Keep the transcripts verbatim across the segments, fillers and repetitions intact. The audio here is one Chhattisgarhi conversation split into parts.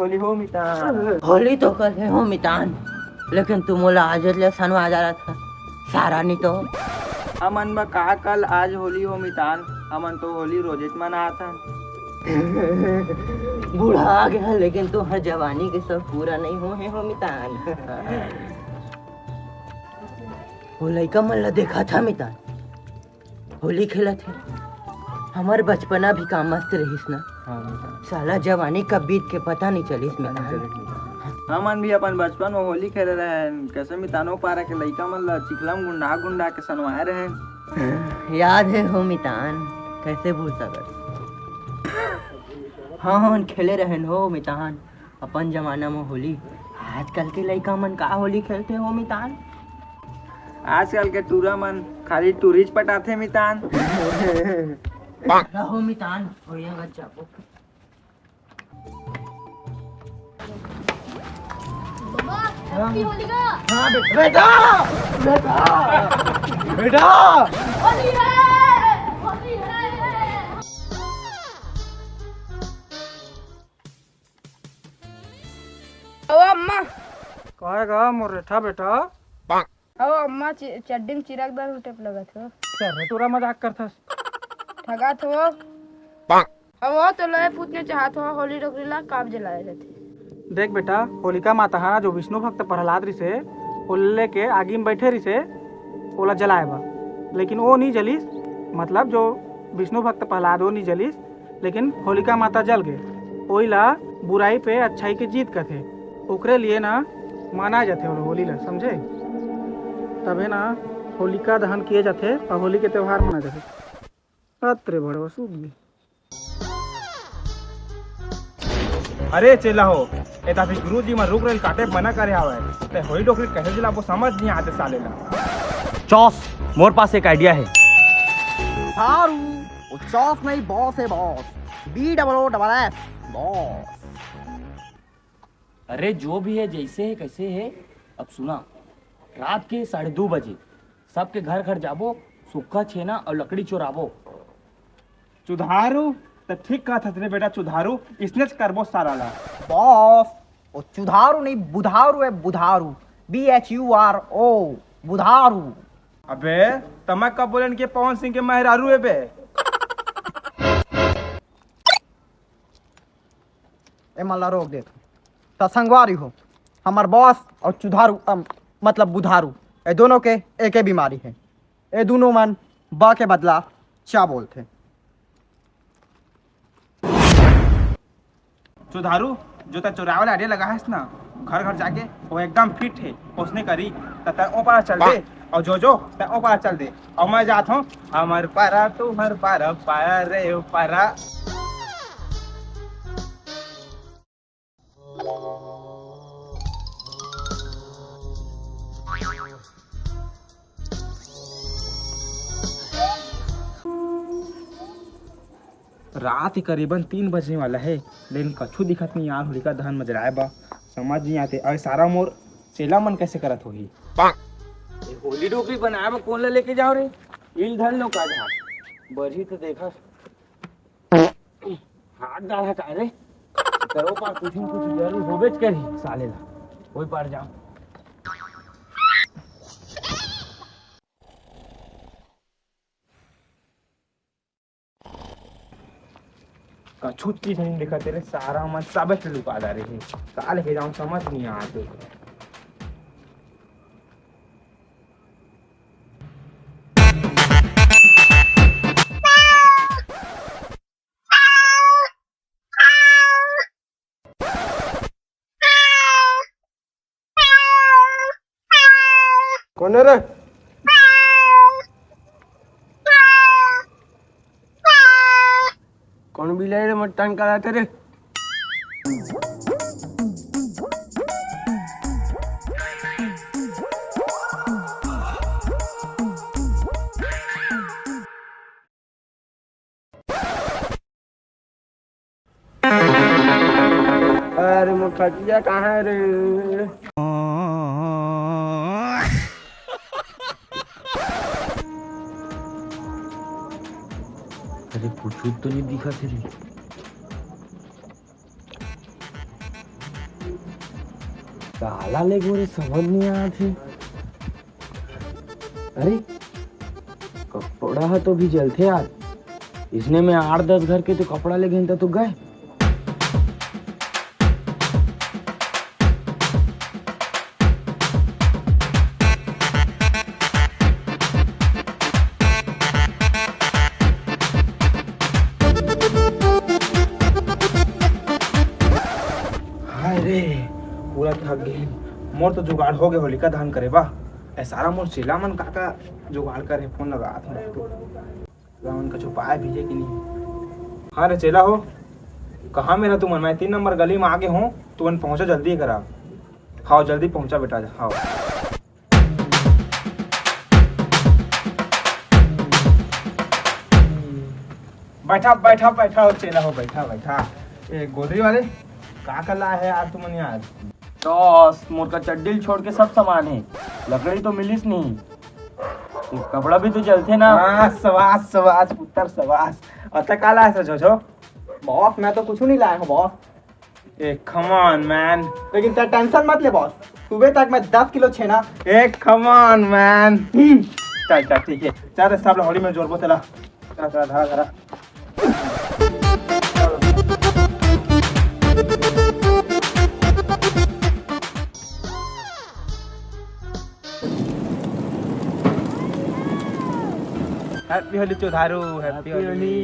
होली हो मितान। होली तो कल हे हो मितान, लेकिन तू मोला आज ले सनवा जा रहा था, सारा नहीं तो। हमन बर का कल आज होली हो मितान, हमन तो होली रोजेच मनात हन। बूढ़ा आ गया, लेकिन तोहर जवानी के सब पूरा नहीं हो हे हो मितान। वो लइका मन ला देखा था मितान, होली खेलत हे। हमर बचपना भी का मस्त रहिस ना। हाँ, मितान। साला जवानी कब बीत के पता नहीं चलिस पता नहीं मितान। चलिस मितान। हमन भी अपन बचपन में होली खेले रहेन, कैसे मितानो पारा के लइका मन ला चिखला में गुंडा गुंडा के सनवाए रहेन। याद हे हो मितान, कैसे भूल सकत। हाँ, हमन खेले रहेन हो मितान, अपन जमाना में होली। आजकल के लइका मन का होली खेलथे हो मितान? आजकल के टूरा मन खाली टूरीच पटाथे मितान। रहो मितान, होइया गच जाबो। बाबा, हाँ। Happy होली का। हाँ, बे-, बेटा, बेटा, बेटा। होली है, होली है। ओ अम्मा। काय गा मोर रेठा बेटा? ओ अम्मा, चि-, चड्डी में चिरक दर टेप लगत हो। चल रे, तोरा मजाक करथस। ठगत हो। अब वो तो लोए पूछने चाहत हो, होली डोकरी ला काब जलाए जाथे? देख बेटा, होलिका माता हा जो विष्णु भक्त प्रहलाद रिसे, ओला लेके आगी में बैठे रिसे, ओला जलाए बा। लेकिन वो नहीं जलिस, मतलब जो विष्णु भक्त प्रहलाद वो नहीं जलिस, लेकिन होलिका माता जल गे। ओइला बुराई पे अच्छाई के जीत कथे, ओकरे लिए ना मनाए जाथे होली ला, समझे? तबे ना होलिका दहन किए जाथे और होली के त्योहार मनाए जाथे। अत रे भड़वा सूत गे। अरे चेला हो, ए तापी गुरुजी मन रुख रेल काटे मना करे हावय, ते होली डोकरी कहे जिला वो समझ नहीं आते साले ला। चौस, मोर पास एक idea है। थारू, वो चौस नहीं, boss है boss, B double O double S, boss। अरे जो भी है, जैसे है, कैसे है, अब सुना, रात के साढ़े दो बजे सबके घर घर जाबो, सुक्खा छेना और लकड़ी चोराबो। चुधारू, त ठीक कहत हस रे बेटा चुधारू, इसने च करबो सारा ला। Boss, वो चुधारू नहीं, बुधारू है, Budharu. B H U R O, Budharu. अबे, त मैं कब बोलेन के पवन सिंह के मेहरारू है बे? ए मन ला रोक देत। त संगवारी हो, हमर boss और चुधारू, अम, मतलब बुधारू, ए दोनों के एके बीमारी है। ए दोनों मन ब के बदला चा बोलथे। चुधारू, जो तै चोराए वाला idea लगाए हस ना, घर घर जाके वो एकदम fit है, ओसने करी। त तै ओ पारा चल दे, और जो जो तै ओ पारा चल दे, और मैं जात हूँ हमर पारा, तुम्हर पारा, पारा रे ओ पारा। रात ही करीबन तीन बजने वाला है, लेकिन कछु दिखत नहीं यार, होलिका दहन म जलाए बा समझ नहीं आते। अरे सारा मोर चेला मन कैसे करत होही? ये होली डोकरी बनाए बर कोन ला लेके जाओ रे? इल धन लो का धान। बरही तो देखा। हाथ डाला का रे? करो पार कुछ न कुछ जरूर होबेच करही साले ला। कोई पार जाओ। कछु चीज नहीं दिखत रे, सारा मन सबे के लुका डारे हे। का लेके जाऊं समझ नहीं आते। कोन रे? कोन बिलाई रे मटन कराते रे? अरे मोर खटिया कहाँ है रे? अरे कुछ तो नहीं दिखा थे रे। काला लेगों रे, समझ नहीं आत हे। अरे, कपड़ा ह तो भी जलथे आज। इसने में आठ दस घर के तो कपड़ा ले घेन त तो गए। हाय रे, पूरा थक गेन। मोर तो जुगाड़ हो गे होलिका दहन करे बा। ए सारा मोर चेला मन का का जुगाड़ करे, फोन लगात हूँ। रावण का छुपाए भी है कि नहीं? हाँ रे चेला हो, कहाँ मेरा तुमन? मैं तीन नंबर गली में आगे हूँ, तुमन पहुँचा जल्दी करा। हाँ, जल्दी पहुँचा बेटा, हाँ। बैठा, बैठा, बैठा, ओ चेला हो, बैठा, बैठा। ए, गोदरी वाले, का का लाए है यार तुमन यार? बॉस, मोर का चड्डी ल छोड़ के सब सामान है। लकड़ी तो मिलिस नहीं। कपड़ा भी तो जलथे ना। हाँ, सवास, सवास, पुत्र, सवास। अतका ला से जो, जो। बॉस, मैं तो कुछ नहीं लाया हूँ, boss. A, come on, man। लेकिन तें टेंशन मत ले, बॉस। सुबह तक मैं दस किलो छेना। ए, come on, man। हम्म। चल, चल, ठीक है। चल, सब ला होली में जोरबो, चला। चला, चला, धरा, धरा। Happy होली चौधारू, happy होली।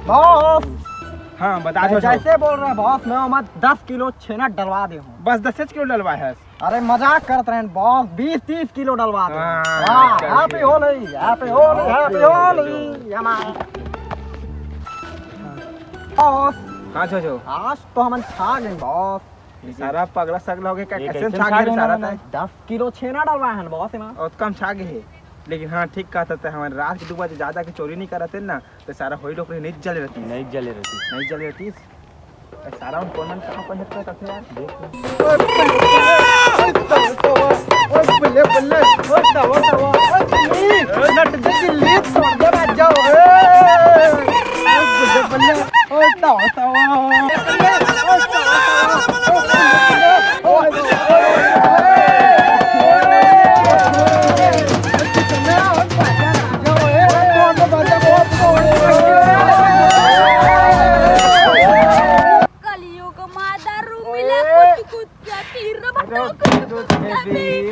बॉस! हाँ, बता दो। जैसे बोल रहे हैं बॉस, मैं ओमा दस किलो छेना डलवा दे हूँ। बस दस किलो डलवा है? अरे मजाक करत रहेन बॉस, बीस तीस किलो डलवा दे। हाँ, हाँ, चल happy ठीक। Holi, happy Holi, happy Holi. Boss, हाँ, छो, छो। आज तो हमन छा गए बॉस। ये सारा पगला सगला हो गया, ये कैसे कैसे छा छा गया गया सारा ना? तय? दस किलो छेना डलवा है बॉस एमा। और कम छा गए है। लेकिन हाँ, ठीक कहत हस, हमन रात के दू बजे ज्यादा के चोरी नहीं करत है ना, तो सारा होली डोकरी नहीं जले रहती। नहीं जले रहती। नहीं जले रहती। ए, सारा उन कौन मन कहाँ पर हेरता करथे यार? देख। ओए बल्ले, ओए बल्ले, ओए तवा, तवा, ओए सुनी, नट दे दिल्ली, छोड़ दे राजा, ओए। ओए बल्ले, बल्ले, ओए तवा, तवा, ओए बल्ले, ओए तवा, तवा, ओए बल्ले, ओए। कलयुग मा दारू मिला, ओए। कुछ कुछ का तीर बता, कुछ कुछ का तीर।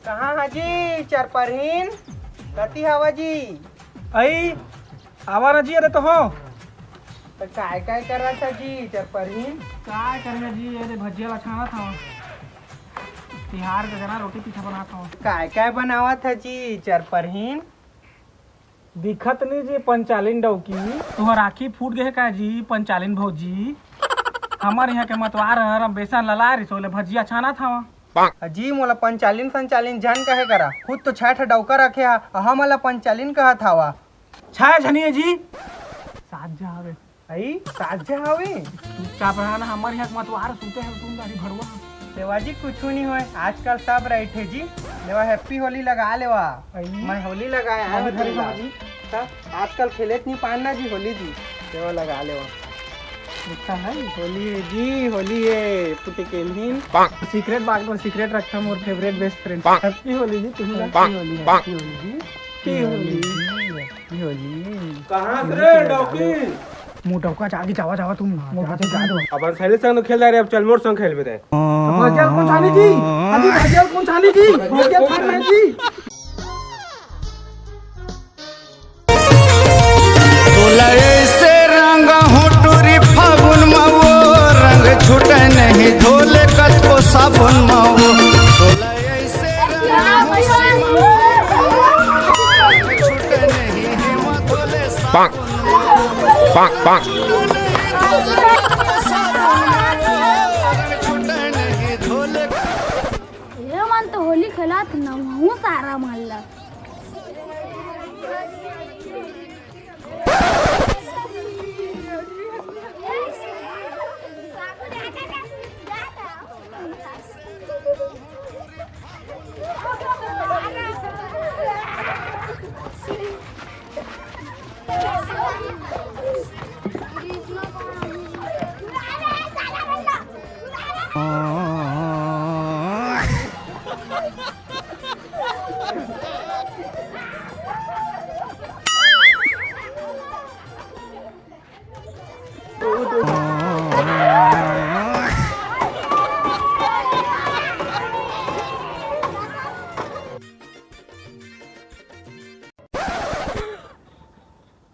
कहाँ हा जी चरपरहीन? कति हवा जी? अई, आवा ना जी, अरे तो हो। तो काय काय करत हा जी चरपरहीन? काय करबे जी, ये दे भजिया ला छानत हव। तिहार के जना रोटी पीठा बनात हव। काय काय बनावत हा जी चरपरहीन? दिखत नहीं जी पंचालिन डौकी। तुहर आँखी फूट गए का जी पंचालिन भौजी? हमर यहाँ के मतवार हर बेसन लला रिस ओले भजिया छानत हव। जी मोला पंचालिन संचालिन झन कहे करा, खुद तो छह ठा डौका रखे हा, अउ हमन ला पंचालिन कहत हवा। छह झनिए जी। सात झा हवे। अई, सात झा हवे। चुपचाप रहा ना, हमर यहाँ के मतवार सूते हैं, तुम दाढ़ी भड़वा। देवा जी, कुछू नहीं होय, आजकल सब रहिथे जी। देवा, happy होली लगा लेवा। अई। मैं होली लगाया है होली होली लगा। जी। तब आजकल खेलेत नहीं पान ना जी होली जी। देवा, लगा लेवा। अच्छा है, होली है जी, होली है, पुटी के नहीं। Secret बाग में secret रखता मोर favourite best friend। Happy Holi जी, तुम लोग। Happy होली, happy होली जी। Happy होली। Happy होली। कहाँ से रे डौकी? मोटौका जागी जावा, जावा तुम। मोटौका जागी जावा। अपन सहेली संग तो खेल रहे, अब चल मोर संग खेल बेटे। भजिया कौन छानी जी? अभी भजिया कौन छानी जी? भजिया छान रहे जी। तोला ऐसे रंग होटोरी फागुन मा वो रंग छूटे नहीं धोले कतको साबुन मा वो। तोला ऐसे रंग होटोरी फागुन मा वो रंग छूटे नहीं हेमा धोले साबुन। पाक, पाक। ये मन तो होली खेलात ना हुआ। हूँ सारा मन ला।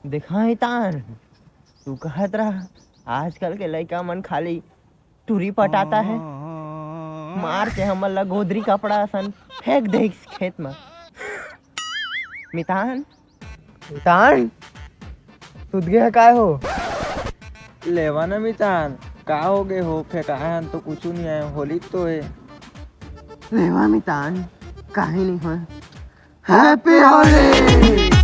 देखा हे तान, तू कहत रहा, आजकल के लइका मन खाली टूरी पटाता है। मार के हमन ला गोदरी कपड़ा असन फेंक दे खेत में। मितान, मितान, सुत गया काय हो? लेवा ना मितान, का हो गए हो? फेंकाहन तो कुछ नहीं आए, होली तो है। लेवा मितान, काहे नहीं हो? Happy Holi!